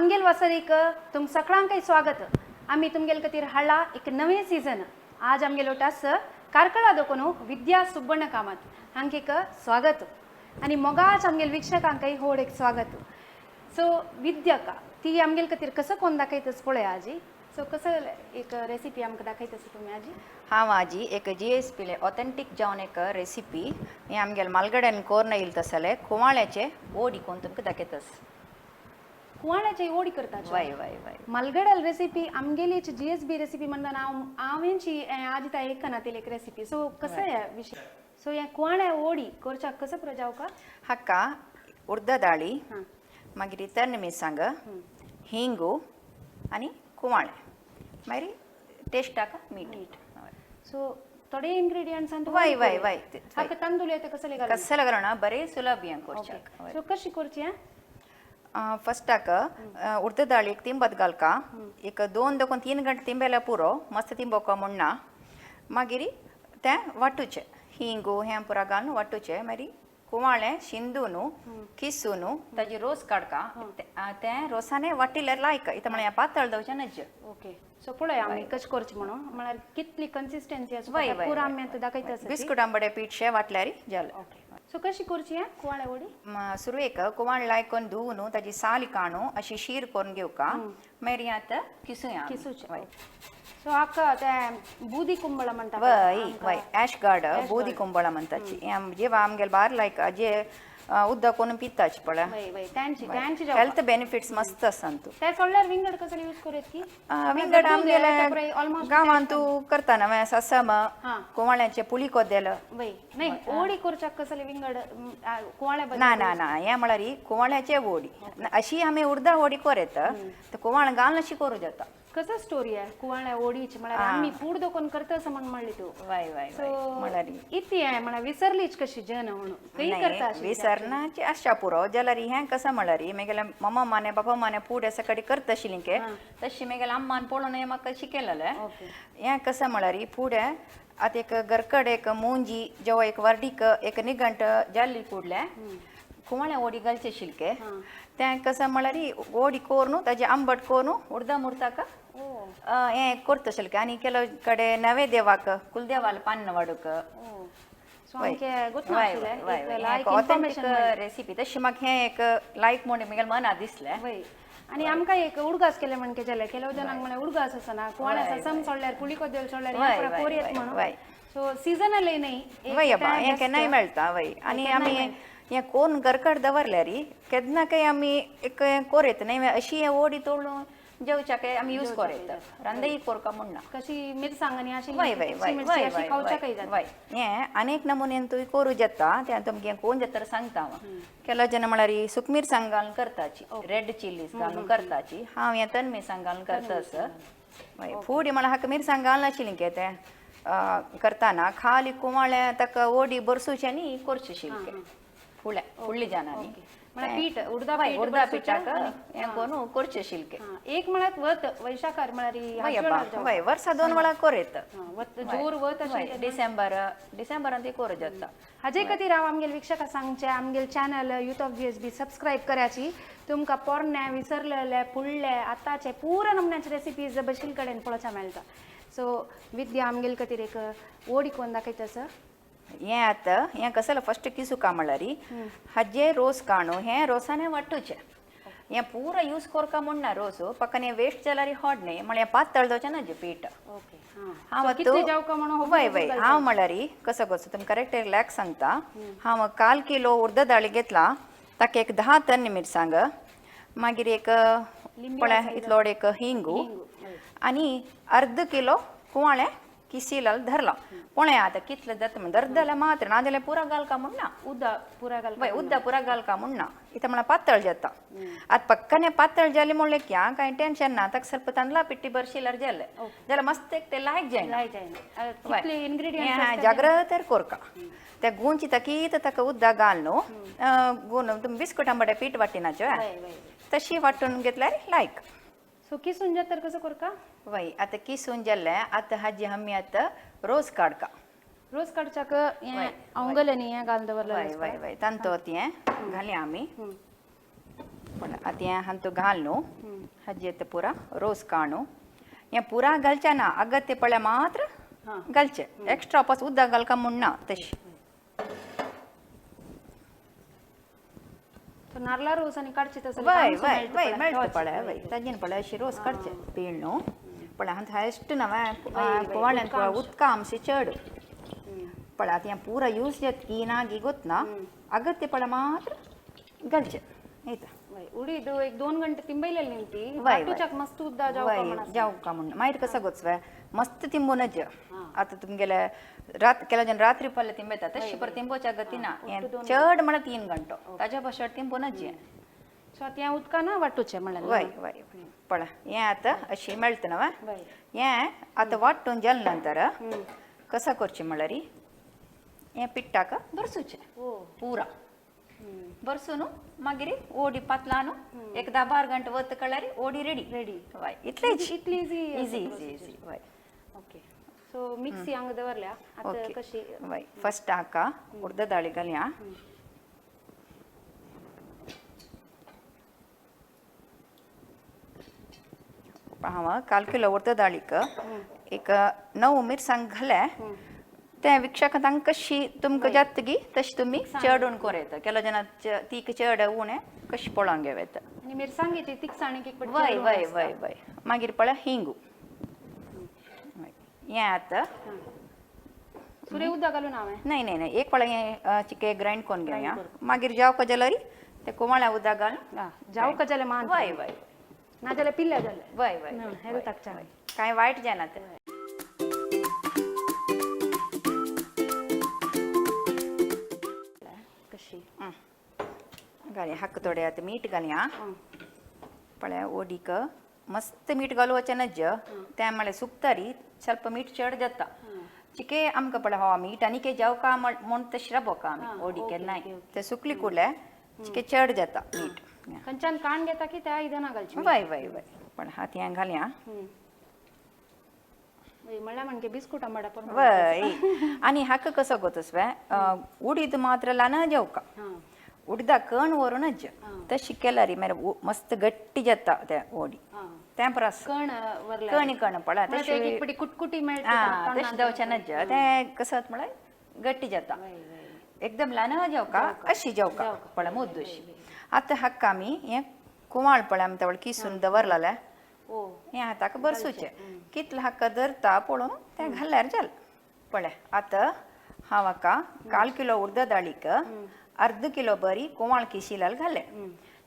आमगेल वसरीक तुम सगळ्यांकय स्वागत. आमी तुमगेल खातीर हाडला एक नवें सीजन. आज आमगेलो टास कार्कळा दोकोन विद्या सुब्बण्ण कामत हांक एक स्वागत आनी मोगाच आमगेल वीक्षकांकय होड एक स्वागत. सो विद्याका ती आमगेल खातीर कसं कोण दाखयतस पळया आजी. सो कसं एक रेसिपी आमकां दाखयतस तुमी आजी? हांव आजी एक जी एस पीले ऑथेंटीक जावन एक रेसिपी हे आमगेले मालगड्यान कोर्न येयल तसले कुवाळ्याचे ओडी कोण तुमकां दाखयतस. कुवाळ्याचे ओडी करता? वय वय वय. मलगडल रेसिपी आमगेलीच जी एस बी रेसिपी म्हणटा हांव हांवेंची आजी ता एक नातील एक रेसिपी. सो कसं या विषय? सो हे कुवाळ्या ओडी करच्याक कसं पुरो का? हाका उर्द दाळी, मागीर तन्न मिरसांग, हिंगू आनी कुवाळे, मागीर टेस्टाक मीठ. मीठ. सो थोडे इन्ग्रेडियंट्स. वय वय वय. हाका तांदूळ येता कसले घालून? कसले घालून बरें सुलभ हें करच्याक. सो कशी करची हें? फस्टाक उर्द दाळीक तिंबत घालका एक 2 दोन 3 गंटे तिंबेल्या पुरो, मस्त तिंबोवका म्हणना. मागीर तें वांटूचें, हिंगू हें पुरा घालून वांटूचें. मागीर कुवाळें शिंदून किसून ताजी रोस काडका, तें रोसाने वाटिल्यार लायका. इथं म्हळ्यार पातळ दवचें नज. ओके, सो पळया आमी कशें करचें म्हणून, म्हळ्यार कितली कन्सिस्टन्सी आसा. वय वय. पुरा आमी आतां दाखयता आसा ती. बिस्कुट आंबडे पीठ शें वाटल्यार जालें. ओके, सो कशी करची हें कुवाळ्या ओडी? सुरवेक कुवाळ लायकोन धुवन ताजी साल काणू अशी शीर करून घेवका. मागीर आतां किसूया आमी. किसूचें. वय. सो हाका तें बुदी कुंबळ म्हणटा पळय, वय. आमकां. वय, ॲश गार्ड, बोधी कुंबळ म्हणताची. हें जेवा आमगेले बार लायक जे उदक कोण पिताची पळय. वय वय, त्यांची त्यांची जावपा. हेल्थ बेनिफिट्स मस्त आसा तूं. ते सोडल्यार विंगड कसले यूज करूं की? विंगड आमगेले ऑलमोस्ट गांवांत तूं करता ना ससम, कुवाळ्याचे पुली कोदेल. वय, नाही ओडी करच्याक कसले विंगड कुवाळ्या बद्दल? ना ना ना, हें म्हळ्यार कुवाळ्याचे ओडी अशी आमी उर्दा ओडी कोरेत तर कुवाळ घालून अशी करूं जाता. कसं स्टोरी आहे कुवाळ्या ओडीची? म्हळ्यार आमी फूड दोकोन करता असं म्हण म्हणली तूं. वय वय. सो वय म्हळ्यार इती आहे म्हळ्यार विसरलीच कशी जन म्हणून खंय करता अशी? विसरनाची आशा पुरो जाल्यार हें कसं म्हळ्यार मेगेल्या मम्मा माने बाबा माने फूड सकाळी करता आशिल्ली के तशी मेगेल्या अम्मान पळोवन हें म्हाका शिकयलेलें. हें कसं म्हळ्यार फुडें आतां एक घरकड एक मुंजी जेव्हा एक वर्डीक एक निघंट जाल्ली कुडलें कुवाळ्या ओडी घालचे शिलके. तें कसं म्हळ्यार ओडी कोरून ताजें आंबट कोरून उर्दा मुर्ताक हें करता शिलके. आनी ಕೆಲವು ಕಡೆ नवे देवाक कुलदेवाला पान्न वाडूक. सो आमचे गोत ऑथेंटीक रेसिपी तशी म्हाका हें एक लायक म्हूण म्हगेल्या मना दिसलें. वय, आणि आमकां एक उडगास केले म्हणके जालें. ಕೆಲವು जणांक म्हळ्यार उडगास आसना, कुवाळ्या ससम सोडल्यार पुली कोदेल सोडल्यार हें पुरा कोरयेत म्हणून. सो सिजनल न्ही एक वय अब्बा, तें हें केन्नाय मेळटा. वय, आनी आमी हें कोन्न घरकड दवरल्यार केन्ना काय आमी एक हें कोरयत न्ही, अशी हें ओडी तोडून जेवच्याक आमी यूज कोरयत, रांदय कोरका म्हूण ना. कशी मिरसांग आनी अशी वय वय तिखशी वय मिरची वय अशी वय खावच्याकय वय जाता. वय, हें अनेक नमुन्यान तुवें करूं जाता. तें तुमगें कोण जाता सांगता हांव. केलो जेन्ना म्हळ्यार सुक मिरसांग घालून करताची, रेड चिलीज घालून करताची. हांव हें तन मिरसांग घालून करता असं. वय, फुडें म्हळ्यार हाका मिरसांग घालनाशिल्ली के तें करतना खाली कुवाळ्या ताका ओडी बरसूचें आनी करचें शिलकें फुडें फुडल्या जनांनी. म्हळ्यार पीठ उडदा वय, पीठ उडदा बरसूचें पिठाक आनी हें करून करचें शिलकें. हां, एक म्हळ्यार वत वैशाखार म्हळ्यार वय ह्याच अब्बा वेळार जावप. वय, वर्सा 2 वेळा कोरयत. हां, वत जोर वत वय, अशें. डिसेंबर डिसेंबरान ती करूं जाता. हाजे खातीर हांव आमगेले वीक्षकां सांगचें, आमगेले channel youth of GSB subscribe कराची. तुमकां पोरणे विसरलेले फुडले आतांचे पुरा नमुन्याचे रेसिपीज बशील कडेन पळोवच्या मेळटा. सो विद्या आमगेले खातीर एक ओडी कोण दाखयता सर? हें आतां हें कसलें फस्ट किसूका म्हळ्यार हाजे रोस काणू हें रोसाने वांटूचें. हें पुरा यूज कोरका म्हूण ना, रोस पक्कन वेस्ट जाल्यार हॉड न्ही, म्हळ्यार पातळ जावचें ना जें पीठ. ओके हां. हांव सो कितले जावका म्हणून? वय वय, हांव म्हळ्यार कसो करचो तुमी करेक्ट रिलॅक्स सांगता. हांव काल किलो उर्द दाळी घेतला, ताका एक 10 तन्न मिरसांग, मागीर एक पळय इतलो एक हिंगू आनी अर्द किलो कुवाळें किसिलाल धरला. पळय आतां कितलें जाता म्हण, अर्द जाल्यार मात्र, नाजाल्यार पुरा घालका म्हूण ना. उदा पुरा घाल? वय, उद्दा पुरा घालका म्हूण ना. इथं म्हळ्यार पातळ जाता. आतां पक्कने पातळ जालें म्हणलें की कांय टेन्शन ना, ताका ಸ್ವಲ್ಪ तांदळा पिट्टी बरशिल्यार जालें, जाल्यार मस्त एक तें लायक जायना. लाय जायना कितले इन्ग्रेडियंट्स. हें जाग्रत कोरका त्या गुंची ताकी ताका उदक घाल न्हू गुण तुमी बिस्कुट आंबटे पीठ वाटिनाचे वय वय तशी वांटून घेतल्यार लायक. सो किसून जाता तर कसं करका? वय, आतां किसून जालें. आतां हाजी आमी आतां रोस काडका. रोज काडच्याक हें औंगल न्ही हें घालून दवरलें. वय वय वय, तांतो हें घालया आमी. पण आतां हें हांतू घाल न्हू. हज्जेत पुरा रोस काणू हें पुरा घालचें ना, अगत्य पळ्या मात्र घालचें, एक्स्ट्रा पास उदक घालका म्हूण ना तशी. तो नारला रोस आनी काडची तसं वय वय वय मेळटा पळय, वय ताजेन पळय अशी रोस काडचे पीळ न्हू पळय. हांव हायस्ट नवें कुवाळ्यान उदका आमशे चड पळय. आतां हें पुरा यूज जाता की ना गी गोतना, अगत्य पळय मात्र घालचें येता. उडीद एक 2 गंटे तिंबयलेली न्ही ती वय वाटूच्याक मस्त उद्दा जावका म्हण आसा. जावका म्हण मागीर कसो गोचवे मस्त तिंबूनच. आतां तुमगेले रात केला जन रात्री पडले तिंबयता तशी परत तिंबोच्या गती ना, हें चड म्हळ्यार 3 घंटो ताज्या बशर तिंबूनच हें. सो आतां हें उदकान वाटूचें म्हणलें. वय वय पळय हें आतां अशी मेळटा न्हू. वय हें आतां वांटून जाले नंतर कसो करचें म्हणल्यार हें पिट्टाक भरसुचें पुरा भरसून मागीर ओडी पातलान एक 10-12 गंटे वत कळ्ळ्यार ओडी रेडी. रेडी. वय इतलेंच. इतली इजी. इजी इजी इजी वय. ओके, सो मिक्सी हांगा दवरल्या आतां ओके कशी. वय फस्ट हाका उडदा दाळी घालया. हांव काल किलो उडदा दाळीक एक 9 मिरसांग घाले. तें विक्षाक तांकां कशी तुमकां जातगी तशी तुमी चड उण कोर येता. केलो जाणा तीक चड उणें कशी पळोवन घेवं येता. आनी मिरसांगेची तिखसाण एक वय वय वय वय मागीर पळय हिंगू हें आतां सुरे उदक घालून हांवें नाही नाही नाही, एक पळय हें चिके ग्रायंड करून घेवया. मागीर जावका जाल्यार तें कुवाळ्या उदक घालून जावका जाल्यार मान वय वय ना जाल्यार पिल्ल्या जालें वय वय हेल्थाक चांगलें. कांय वायट जायना तें. कशी घालया हाका थोडें आतां मीठ घालया. पळय ओडीक मस्त मीठ घालुवचें नज्ज, तें म्हळ्यार सुकता री ಸ್ವಲ್ಪ मीठ चड जाता. चिके आमकां पळय हो मीठ आनी के जावका म्हूण तशें राबोका आमी ओडी केन्नाय ते सुकली कुडले चिके चड जाता मीठ. खंयच्यान काण घेता की त्या इदना घालची. वय वय वय पण हात हें घालया. म्हणल्यार म्हणजे बिस्कुट आंबाडा पण. वय आनी हाका कसो गोतसवे उडीद मात्र ल्हान जावका, उडदा कण व्हरून तशी केल्यार मागीर मस्त गट्टी जाता ते ओडी. तें परस कण वरला कणी कण पळय तशी कुटकुटी मेळटा तशें जावचें नज्ज, तें कसं म्हळ्यार गट्टी जाता एकदम ल्हान जावका अशी जावका पळय मुद्दोशी. आतां हाका आमी हें कुवाळ पळय आमी तवळ किसून दवरलेलें हें हाताक भरसुचें कितलें हाका धरता पळोवन तें घाल्यार जालें. पळय आतां हांव हाका 1/4 किलो उडदा दाळीक अर्द किलो बरी कुवाळ किशिलाल घालें,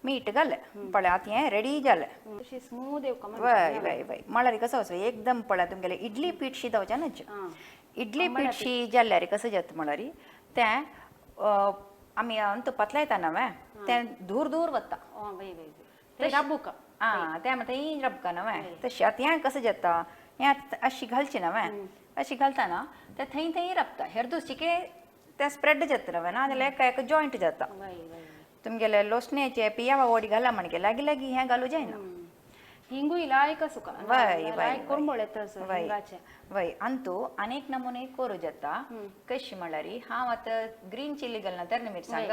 मीठ घालें. पळय आतां हें रेडी जालें. स्मूथ येवका. वय वय वय म्हळ्यार कसो वचो एकदम पळय तुमगेलें इडली पीठ शी जावचें न्हय. इडली पीठ शी जाल्यार कसो जाता म्हळ्यार तें आमी अंत पातलायता न्हय तें दूर दूर वता. राबुका आं तें म्हणटा ही रबका न्हय तशें. आतां हें कसो जाता हें आतां अशी घालची न्हय, अशी घालता ना तें थंय थंय राबता हेर दुसरे तें स्प्रेड जाता न्हय ना जाल्यार एका एका जॉयंट जाता. तुमगेले लोसण्याचे पियावा ओडी घाला म्हणगे लागीं लागीं हें घालूं जायना. हिंगूय लायक सुका वय वय कोरंबळ येता हिंगाचें. वय अंतू अनेक नमुने कोरू जाता. कशी म्हणल्यार हांव आतां ग्रीन चिली घालना तर मिरसांग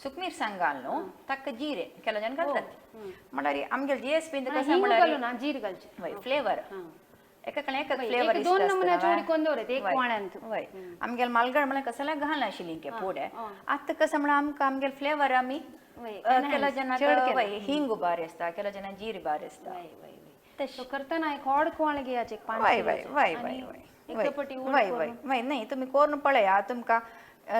सुक मिरसांग घाल न्हू ताका जिरे केलो जाण घालतात म्हणल्यार आमगेले जी एस बीन कसं म्हणल्यार जीर घालचें. वय फ्लेवर एका कडेन एक फ्लेवर दोन नमुन्याचे उडी कोण दवरत एक वाण्यांत. वय आमगेले मालगड म्हणल्यार कसल्याक घालनाशिल्ली फुडें. आतां कसं म्हणल्यार आमकां आमगेले फ्लेवर आमी केलो जाणाक वय हिंग बारी आसता, केलो जाणाक जीर बारी आसता. तशें करतना एक होड कुवाळ घेयाचें एक 5 वय वय वय वय वय वय वय वय न्हय तुमी कोरून पळया तुमकां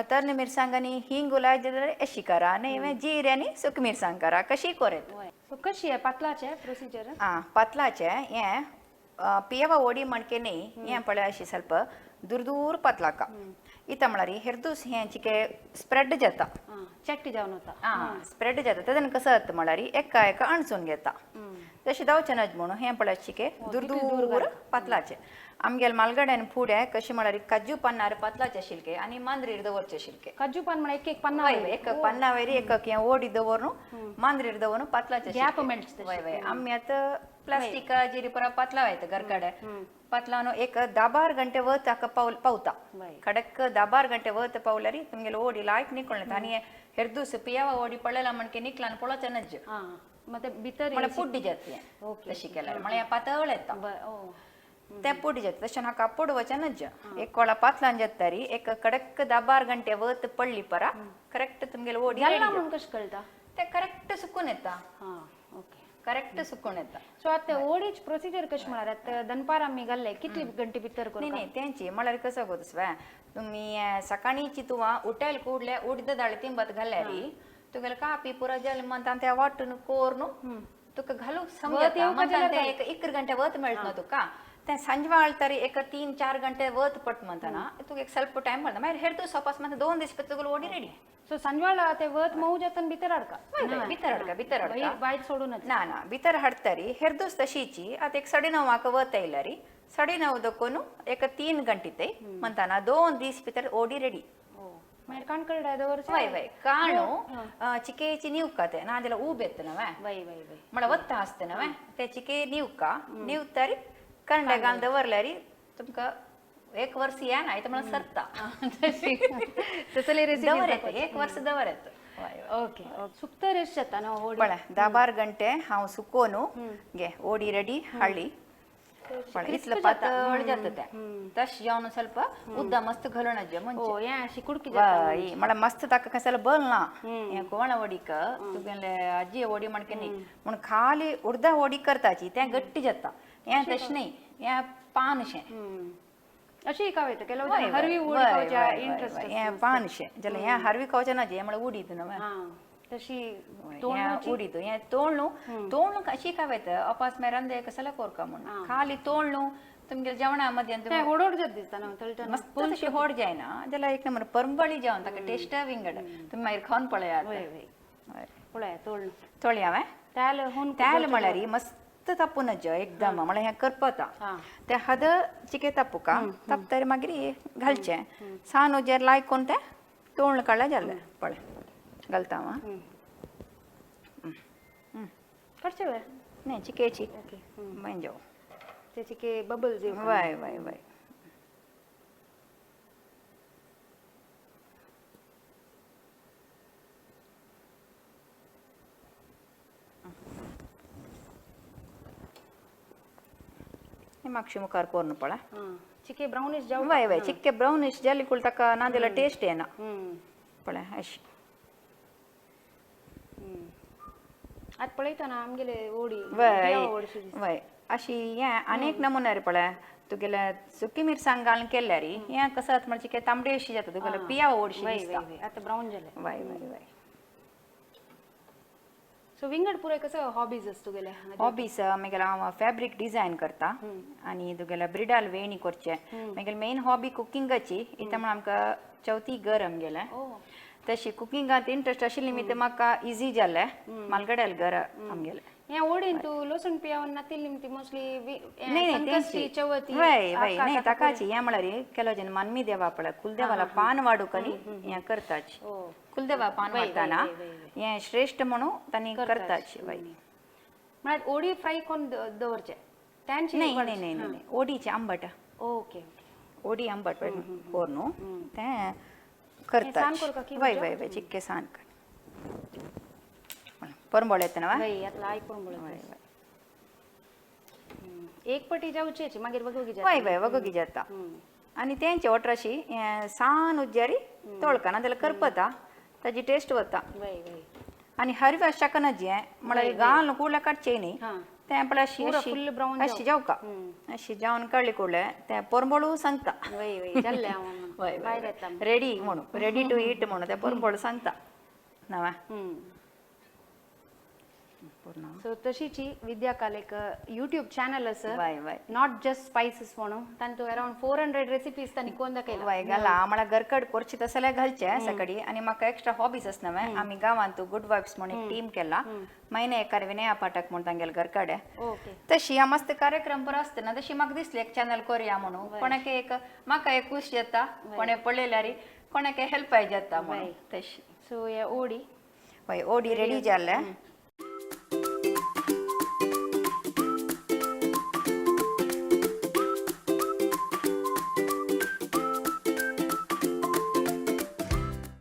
तरणे मिरसांग आनी हिंग लायत जाल्यार अशी करा, न्हय जीर आनी सुक मिरसांग करा, कशी कोर येता. सो कशी आहे पातलाचें प्रोसिजर? आं पातलाचें हें पियवा ओडी म्हणके न्हय, हें पळय अशी ಸ್ವಲ್ಪ दूर दूर पातलाका इता म्हळ्यार हेरदूस हें चिके स्प्रेड जाता. चट्टी जावन वता. आं स्प्रेड जाता तेन्ना कसो जाता म्हळ्यार एका एका अणसून घेता. तशें जावचें नज म्हणून हें पळय चिके दूर दूर पातलाचें. आमगेले मालगड्यान फुडें कशें म्हळ्यार काजू पानार पातलाचे शिल्के आनी मांद्रीर दवरचे शिल्के. काजू पान म्हळ्यार एक एक पन्ना वय एक पन्ना वयर एक हें ओडी दवरून मांद्रीर दवरून पातलाचे. गॅप मेळचे. वय वय आमी आतां प्लास्टिका जिरी परा पातला वयता घरकडे पातलान एक 10-12 गंटे वत हाका पावता. खडक 10-12 गंटे वत पावल्यार तुमगेले ओडी लायक निकळना. आनी हेरदूस पियावा ओडी पळयला म्हणके निकलान पळोवचें नज्ज. मग ते भितर म्हळ्यार पुड्डी जाता हें. ओके. तशी केल्यार म्हळ्यार हें पातळ येता. ओ. तें पुडी जाता तशें हाका पोडवचें नज्ज एक कोळा पातलान जाता री एक कडक 10-12 गंटे वत पडली परा करेक्ट तुमगेले ओडी जाल्ला ready म्हणून कशें कळटा? जाता. तें करेक्ट सुकून येता. हां, ओके. करेक्ट सुकून येता. सो आतां ओडीच प्रोसिजर कशें म्हळ्यार आतां दनपार आमी घाल्ले कितली घंटे भितर नाही करूं? नाही तेंची म्हळ्यार कसं गो दुसरें तुमी सकाळीची तुवा उठायल कुडले उडद दाळ तिंबत घाल्यारी तुगेले कापी पुरा जाले म्हणटा त्या वाटून कोरून तुका घालूंक समजता येवपा म्हणटा जाल्यार ते एक 1 घंटे वत मेळटा तुका ते सांजवाळ तरी एक 3-4 घंटे वत पट म्हणटा तुका एक ಸ್ವಲ್ಪ टायम मेळटा मागीर हेर तूं सोपास म्हणटा 2 दीस तुगेलो ओडी रेडी. सो सांजवाळ ते वत मऊ जाता भितर हाडका? भितर हाडका, भितर हाडका. भायर सोडूनच ना ना भितर हाडतरी हेरदूस तशीची आतां एक 9:30 वत येयल्यारी 9:30 दकून एक 3 घंटे ते म्हणटाना 2 दीस भितर ओडी रेडी. मागीर काणकळ दवरचें? वय वय काणू चिकेची निवका ते नाजाल्यार ऊब येता नवे वय वय वय म्हळ्यार वत्ता आसता नवे ते चिके निवका निवतारी कंडे घालून दवरल्यारी तुमकां 1 वर्स येना येता म्हळ्यार सरता. तसले रेसिपी दवर येता 1 वर्स दवर येता. वय वय. ओके. सुकता रेस्ट जाता न्हू ओडी? पळय 10-12 घंटे हांव सुकोवन गे ओडी रेडी हाडली. पळय इतलें पातळ जाता तें तशें जावन ಸ್ವಲ್ಪ उद्दा मस्त घालून म्हणजे ओ हें अशी कुडकी जाता. वय म्हळ्यार मस्त ताका कसं बल ना हें कोण ओडीक तुगेले आजी ओडी म्हणके न्ही म्हूण खाली उडदा ओडी करताची तें गट्टी जाता हें तशें न्ही हें पानशें. अशी खावं येता ಕೆಲವು हरवी उडी खावच्या इंट्रस्ट. हें पानशें जाल्यार हें हरवी खावचें ना हें म्हळ्यार उडीद न्हू. हां तशी हें उडीद हें तोळणू तोळणू अशी खावं येता अपास मागीर रांदे कसले कोरका म्हणून खाली तोळणू तुमगेले जेवणा मदें तें होडोड जाता दिसता न्हू तळटना. मस्त तशी होड जायना जाल्यार एक नंबर परंबळी जेवण ताका टेस्ट विंगड तुमी मागीर खावन पळयात. वय वय पळया तोळणू तोळया हांवें त्याल हून त्याल म्हळ्यार मस्त तापून एकदम म्हळ्यार हें करपता तें हद चिके तापुका तापतरी मागीर घालचें सान उजेर लायकून तें तोळण काडल्यार जालें. पळय घालता हांव. कडचे वे? न्ही चिकेची ओके. मागीर जावं. ते चिके बबल्स येवप. वय वय वय. मागशी मुखार कोरून पळय. चिके ब्राउनिश जावं. वय वय चिक्के ब्राउनिश जाली कुळ ताका नाजाल्यार टेस्ट येना. पळय अशी. आतां पळयता ना आमगेले ओडी वय ओडशी दिसता. वय अशी हें आनी एक नमुना रे पळय तुगेले सुकी मिरसांग घालून केल्यार हें कसं जाता म्हणचे तांबडी अशी जाता तुगेले पिया ओडशी वय दिसता. वय वय आतां ब्राउन जालें. वय वय वय. सो विंगड पुराय कसो हॉबीज आसा तुगेले? हॉबीज मागीर हांव फॅब्रीक डिझायन करता आनी तुगेले ब्रिडाल वेणी करचें. मागीर मेन हॉबी कुकिंगाची इतलें म्हणून आमकां चवथी घर आमगेलें तशी कुकिंगांत इंट्रस्ट आशिल्ली निमित्त म्हाका इजी जालें मालगड्याल घर आमगेलें. हें ओडीन तूं लसूण पियावन नातिल्ली ती मोस्टली नाही संकश्टी चवथी वय वय नाही ताकाची हें म्हळ्यार केलो जेन्ना मानमी देवा पळय कुलदेवाला पान वाडूक न्ही हें करताची. कुलदेवा पान वाडटाना हें श्रेश्ठ म्हणून तांणी करताची. वय म्हळ्यार ओडी फ्राय कोन्न दवरचें तांची? नाही नाही नाही नाही ओडीचे आंबट. Okay okay. ओडी आंबट कोर न्हू तें करता. वय वय वय चिक्के सान कर परंबळ येता ना. वय आतां लायक परंबळ. वय वय. एक पटी जावचेच मागीर वगोगी जाता. वय वय वगोगी जाता. आनी तेंचे वटराशी सान उज्जारी तोळका ना जाल्यार करपता ताजी टेस्ट वता. वय वय. आनी हरव्या शकना जें म्हळ्यार घालून कुडल्या काडचें न्ही तें पळय अशी फुल ब्राउन अशी जावका अशी जावन काडली कुडले तें परंबळू सांगता. वय वय जाल्लें हांव वय भायर येता रेडी म्हणून रेडी टू ईट म्हणून तें परंबळ सांगता नवा. सो तशीची विद्याकाल एक यूट्यूब चॅनल आसा वय वय. Not just spices म्हणून तांतू अरावंड 400 रेसिपीज तांणी कोण दाखयला. वय घाला म्हळ्यार घरकड करची तसल्यार घालचें सकाळी. आनी म्हाका एक्स्ट्रा हॉबीज आसा नवे आमी गांवांत गुड वायब्स म्हणून एक टीम केला महिने एकार विनया पाठक म्हणून तांगेले घरकडे. ओके. तशी हा मस्त कार्यक्रम बरो आसता ना तशी म्हाका दिसली एक चॅनल करूया म्हणून कोणाक एक म्हाका एक खुश जाता कोणे पळयल्यार कोणाक हेल्प जाता म्हणून तशी. सो हे ओडी वय ओडी रेडी जालें.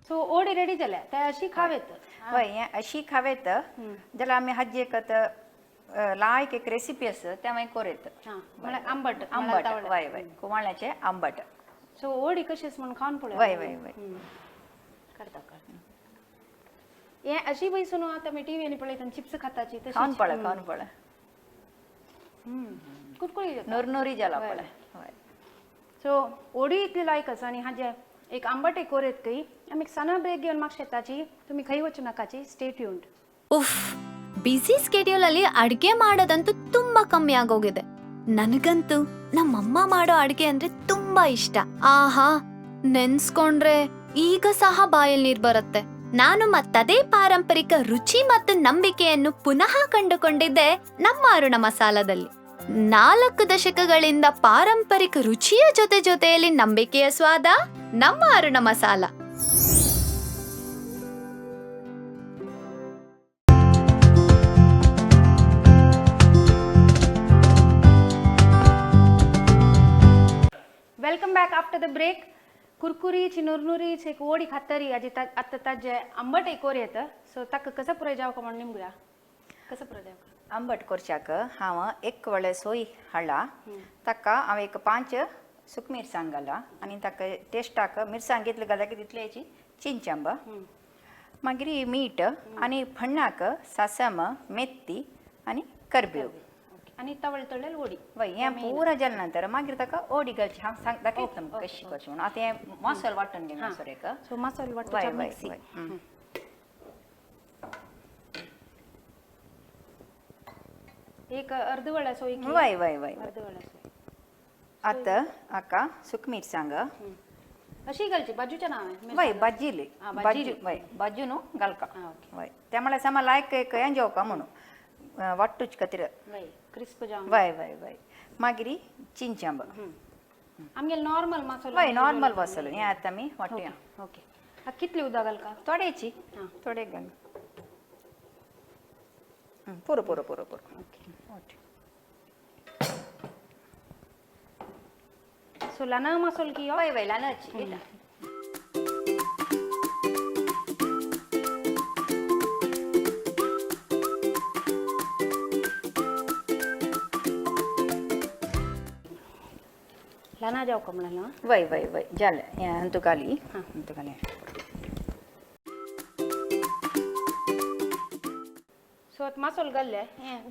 सो ओडी रेडी जाल्या ते अशी खावेत. वय हें अशी खावेत जाल्यार आमी हाजी एक आतां लायक एक रेसिपी आसा तें मागीर कोरेत. हां, म्हळ्यार आंबट. आंबट, वय वय, कुवाळ्याचें आंबट. सो ओडी कशीच म्हणून खावन पळय. वय वय वय. करता करता हे अशी बैसून आतां मी टीव्ही पळयता, चिप्स खाताची. खावन पळय, खावन पळय. कुरकुरी जाता. नुरनुरी जाला पळय, वय. सो ओडी इतली लायक आसा आनी हाजे एक आंबट एक कोरेत खंय. आमी एक सना ब्रेक घेवन मागशे शेताची, तुमी खंय वचूं नाकाची, स्टे ट्यून्ड. ಉಫ್, ಬ್ಯುಸಿ ಸ್ಕೆಡ್ಯೂಲ್ ಅಲ್ಲಿ ಅಡ್ಗೆ ಮಾಡೋದಂತೂ ತುಂಬಾ ಕಮ್ಮಿ ಆಗೋಗಿದೆ. ನನಗಂತೂ ನಮ್ಮಮ್ಮ ಮಾಡೋ ಅಡ್ಗೆ ಅಂದ್ರೆ ತುಂಬಾ ಇಷ್ಟ. ಆಹಾ, ನೆನ್ಸ್ಕೊಂಡ್ರೆ ಈಗ ಸಹ ಬಾಯಲ್ಲಿ ನೀರ್ ಬರುತ್ತೆ. ನಾನು ಮತ್ತದೇ ಪಾರಂಪರಿಕ ರುಚಿ ಮತ್ತು ನಂಬಿಕೆಯನ್ನು ಪುನಃ ಕಂಡುಕೊಂಡಿದ್ದೆ ನಮ್ಮ ಅರುಣ ಮಸಾಲದಲ್ಲಿ. 4 ದಶಕಗಳಿಂದ ಪಾರಂಪರಿಕ ರುಚಿಯ ಜೊತೆ ಜೊತೆಯಲ್ಲಿ ನಂಬಿಕೆಯ ಸ್ವಾದ ನಮ್ಮ Aruna Masala. Welcome back after the break. कुरकुरीची नुरनुरीची एक ओडी खातरी आजी आतां ताजे आंबट एक कोर येता. सो ताका कसं पुराय जावका म्हणून निमगुया, कसं पुराय जावका? आंबट करच्याक हांव एक व्हडलें सोय हाडला, ताका हांव एक 5 सुक मिरसांग घाला आनी ताका टेस्टाक मिरसांग कितले घाला की तितले हेची चिंचांब, मागीर मीठ आनी फण्णाक सासम, मेथी आनी करबेव. आनी तवळ तळ्ळेल ओडी. वय, हें पुरा जाले नंतर मागीर ताका ओडी घालची. हांव सांग दाखयता तुमकां कशी करची म्हणून. आतां हें मसालो वांटून घेवया सर एक. सो मसालो वय वांटूच्या वय मिक्सी. वय. एक अर्द वळा सोय. वय वय वय. अर्द वळा सोय. आतां हाका सुक मिरसांग. अशी घालची बाजूच्या नाव आहे. वय, भाजिली. हा, बाजू भाजिली. वय, बाजू न्हू घालका. हा, ओके. वय, त्या म्हळ्यार सामा लायक एक हें जेवका म्हणून वांटूच खातीर. वय, क्रिस्प जावन. वय वय वय. मागीर चिंचांब. आमगेले नॉर्मल मसालो. वय, नॉर्मल मसालो हें आतां आमी वांटुया. ओके, हा कितली उदक घालका? थोडेची. हा. थोडे घाल. पुरो पुरो पुरो पुरो. ओके. वांट. सो ल्हान मसालो की हो? वय वय, ल्हानच घेता. ल्हाना जावका म्हणलें. वय वय वय, जालें. हें अंतू घाली, अंतू घाली. सो आतां मसालो घाल्ले.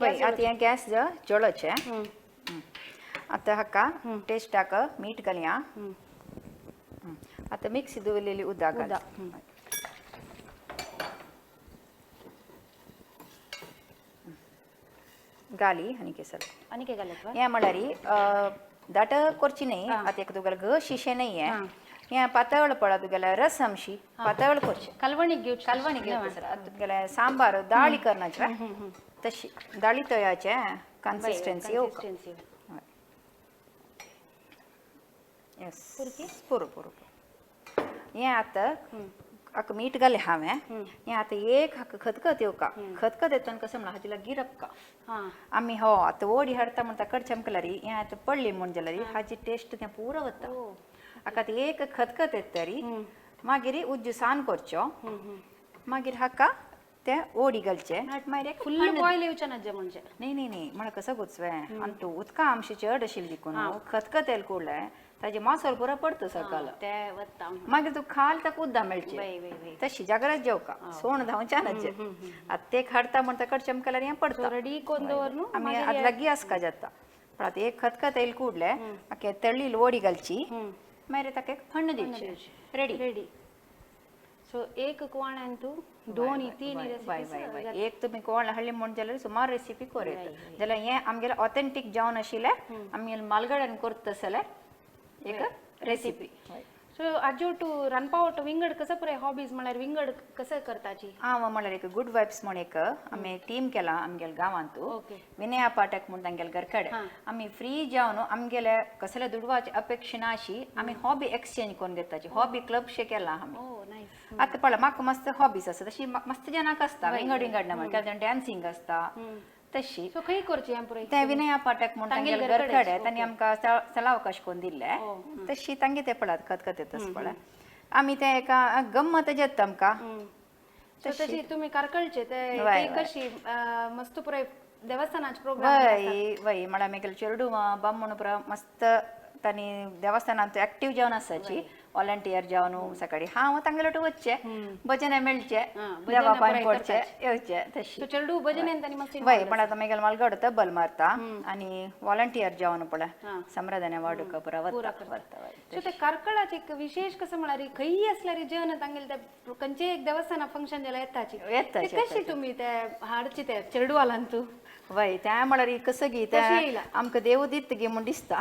वय, आतां हें गॅस जळोचें. आतां हाका टेस्टाक मीठ घालया. आतां मिक्सी दवरलेली उदक घाल. उदक. घाली आनी केसर. आनी कितें घालप? हें म्हळ्यार दाट करची न्ही. आतां एक तुगेलें घ शिशें न्ही, हें हें पातळ पळय तुगेलें रसमशी पातळ करचें. कालवणीक घेवची. कालवणी घेवचें सर. आतां तुगेलें सांबार दाळी करनाचे तशी दाळी तयाचें कन्सिस्टन्सी येवका. कन्सिस्टन्सी. येस, पुरो पुरो पुरो. हें आतां हाका मीठ घालें हांवें. हें आतां एक हाका खतखत येवका. खतखत येतना कसं म्हणा हाजी लागीं रपका. आमी हो आतां ओडी हाडता म्हणटा कडचे आमकां हें आतां पडली म्हूण जाल्यार हाजी टेस्ट तें पुरो वता. हाका आतां एक खतखत येत तरी मागीर उज्जू सान करचो, मागीर हाका तें ओडी घालचें, मागीर एक फुल्ल बॉयल येवचें ना जे म्हणजे. न्ही न्ही न्ही, म्हळ्यार कसो गोचवें आनी तूं उदका आमशी चड आशिल्ली देखून खतखत येयल कुडलें ताजे मासोल पुरो पडटा सकाळ. ते वता. मागीर तूं खाल ताका उद्दां मेळची. वय वय वय. तशी जागरात जेवका सोण धांवच्या नाचे. आतां ते हाडता म्हणटा कडचे आमकां हें पडटा. रेडी कोन्न दवर न्हू. आमी आतां लागीं आसका जाता पण आतां एक खतखत येयल कुडलें हाका तळ्ळी ओडी घालची, मागीर ताका एक थंड दिवची. रेडी. रेडी. सो एक कुवाण्यान तूं 2 3 वय रेसिपी. वय वय. एक तुमी कोण हाडली म्हूण जाल्यार सुमार रेसिपी कोर येता. जाल्यार हें आमगेलें ऑथेंटीक जावन आशिल्लें आमगेलें मालगड्यान करता जाल्यार एक रेसिपी. सो आजो टू रांदपा वट विंगड कसं पुराय हॉबीज म्हळ्यार विंगड कसं करताची? हांव म्हळ्यार एक गुड वायब्स म्हूण एक आमी टीम केला आमगेले गांवांतू. विनया पाठक म्हूण तांगेले घर कडेन आमी फ्री जावन आमगेले कसले दुडवाची अपेक्षा ना अशी आमी हॉबी एक्सचेंज करून घेताची. हॉबी क्लब शे केला आमी. ओ नायस. आतां पळय म्हाका मस्त हॉबीज आसा तशी मस्त जाणांक आसता विंगड विंगड ना, केन्ना जाण डॅन्सिंग आसता तशी. सो खंय करची हें पुराय? ते विनया पाठक म्हूण तांगेले घर कडेन तांणी आमकां सलावकाश करून दिल्ले. तशी तांगे ते पळयात खतखत येता पळय आमी ते एका गम्मत जेता आमकां. सो तशी तुम्ही कारकळचे ते वय, ते वय. कशी मस्त पुराय देवस्थानाचे प्रोग्राम. वय वय, म्हळ्यार आमी चेरडुवां बामण पुरा मस्त तांणी देवस्थानांत एक्टीव जावन आसाची, वॉलंटियर जावन सकाळी हांव तांगेले वच्चे, भजने मेळचे, देवा पांय पडचे, येवचे तशी. सो चेरडू भजनेन तांणी मस्त. वय, पण आतां मागीर मालगाड तबल मारता आनी वॉलंटियर जावन पळय समराधने वाडूक पुरा वता वता वय. सो ते कार्कळाचे एक विशेष कसं म्हळ्यार खंयी असल्यार जन तांगेले ते खंयचे एक देवस्थाना फंक्शन जाल्यार येताची. येताची. ते कशी तुम्ही ते हाडची ते चेरडूवालान तू? वय, त्या म्हळ्यार कसं गी तशी त्या येयला. आमकां देव दित गी म्हूण दिसता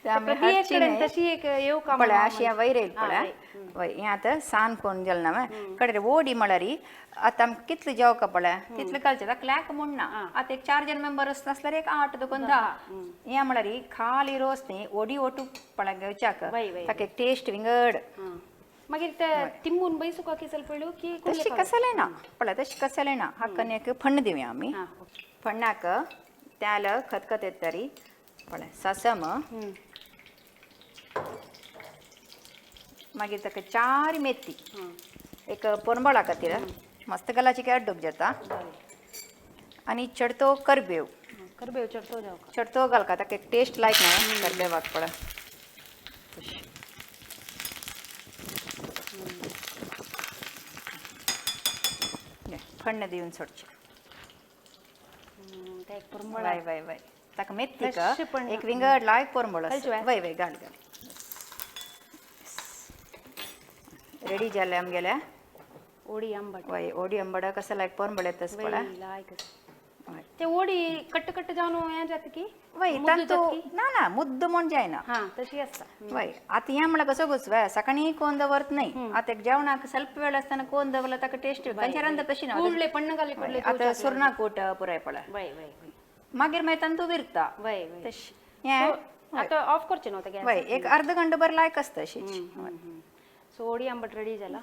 ते आमी प्रति एक हाडची कडेन न्हय. तशी एक येव का. पळय अशी वयर येयल पळय. वय, हें आतां सान कोण जालें ना कडेन ओडी म्हळ्यार आतां आमकां कितले जेवका पळय तितले घालचें, ताका लॅक म्हूण ना. आतां एक 4 जण मेंबर आसल्यार एक 8 दोन 10. हें म्हळ्यार खाली रोस न्ही, ओडी ओटू पळय घेवच्याक वय, वय. ताका एक टेस्ट विंगड. मागीर ते तिंबून बैसुका किसल पडलो की तशी कसलें ना पळय, तशी कसलें ना. हाका एक फण्ण दिवया आमी. फण्णाक त्याल खतखत येतरी पळय ससम, मागीर ताका 4 मेथी, एक पोरंबळा खातीर मस्त गलाची काय अड्डूक जाता, आनी चडतो करबेव. करबेव चडतो जावका. चडतो घालका, ताका एक टेस्ट लायक न्हय करबेवाक पळय. फण्ण दिवन सोडचें. ते एक पोरंबळा. वय वय वय, ताका मेथीक फ्रेश पण एक विंगड लायक पोरंबळ. घालचें वय? वय वय, घाल घाल. रेडी जालें आमगेलें. ओडी आंबट. वय, ओडी आंबट कसं लायक पोरंबळ येतच पळय. वय, लायक. वय. ते ओडी कट्ट कट्ट जावन हें जाता की वय. मुद्दो तांतू जाता की? ना ना, मुद्दो म्हूण जायना. हा, तशी आसता. वय, आतां हें म्हळ्यार कसो घुसवे सकाळी कोण दवरत न्हय. आतां एक जेवणाक ಸ್ವಲ್ಪ वेळ आसतना कोण दवरला ताका टेस्ट कंचे रांदप तशी ना. कुडले पण्ण घाली कुडले. आतां सुरना कूट पुराय पळय. वय वय वय. मागीर मागीर तांतू विरता. वय वय. तशी हें. आतां ऑफ करचें न्हू गॅस? वय, एक अर्द घंटो बरें लायक आसता अशीच. सो ओडी आंबट रेडी जाला.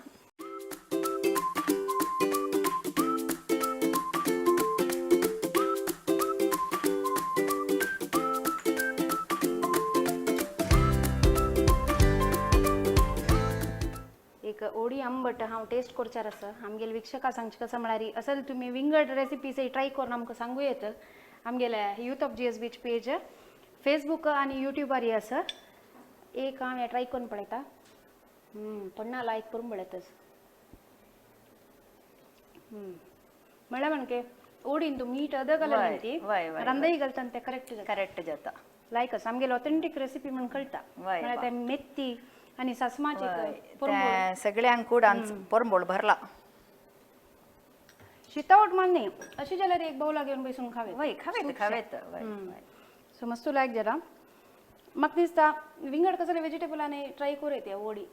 एक ओडी आंबट हांव टेस्ट करचार आसा. आमगेले वीक्षका सांगचे कसं म्हळ्यार असल तुमी विंगड रेसिपीज ट्राय करून आमकां सांगू येत. आमगेले youth of G S beach page Facebook आनी युट्यूबार आसा. एक हांव हें ट्राय करून पळयता. पन्ना लायक करून पळयतच. म्हळ्यार म्हणके ओडीन तूं मीठ अदर घालना ती वय, वय, रांदय घालता आनी तें करेक्ट जाता. करेक्ट जाता. लायक आसा आमगेले ऑथेंटीक रेसिपी म्हण कळटा. वय. म्हळ्यार ते मेथी आनी सासमाचे तें सगळ्यांक कुडान पोरंबोळ भरला. शितावट मान न्ही, अशी जाल्यार एक बावला घेवन बसून खावे. वय, खावेत खावेत वय वय. सो मस्त लायक जाला. म्हाका दिसता विंगड कसले वेजिटेबलांनी ट्राय करूं येता ओडी.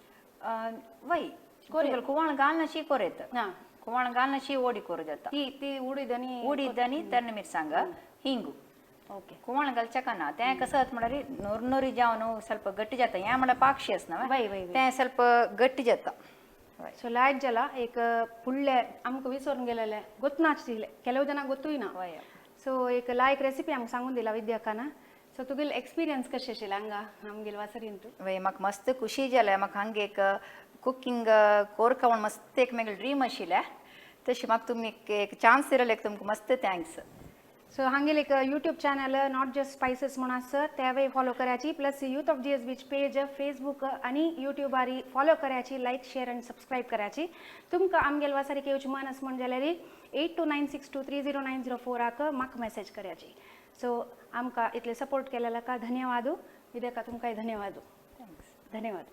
वय, कुवाण घालनाशी कोरेत. ना. कुवाण घालनाशी ओडी कोरू जाता. ती ती उडीद आनी उडीद आनी तन्न मिरसांग हिंगू. ओके. कुवाण घालच्याक ना, तें कसं जाता म्हळ्यार नुरनुरी जावन ಸ್ವಲ್ಪ गट्टी जाता. हें म्हळ्यार पाक्षी आसना. वय, वय, वय. तें ಸ್ವಲ್ಪ गट्टी जाता वय. सो लायक जाला. एक फुडले आमकां विसरून गेलेले गोत्नाशिल्ले, ಕೆಲವು ಜನ ಗೊತ್ತೂय ना. वय. सो एक लायक रेसिपी आमकां सांगून दिला विद्याकान. सो तुगेले एक्सपिरियन्स कशें आशिल्लें हांगा आमगेले वासरीन तूं? वय, म्हाका मस्त खुशी जालें. म्हाका हांगा एक कुकींग कोरका म्हूण मस्त एक म्हगेलें ड्रीम आशिल्लें. तशें म्हाका तुमी एक चान्स दिले, तुमकां मस्त thanks. सो हांगेले एक YouTube channel not just spices म्हणून आसा, तेवूय फॉलो करायची. Plus youth of G S beach page Facebook आनी युट्यूबार फॉलो करायची, लायक शेअर आनी सबस्क्रायब करायची. तुमकां आमगेले वासारीक येवची मन आसा म्हण जाल्यार 8296230904 म्हाका मॅसेज करायची. सो आमकां इतले सपोर्ट केलेल्या का धन्यवाद. विद्याका तुमकांय धन्यवाद. Thanks. धन्यवाद.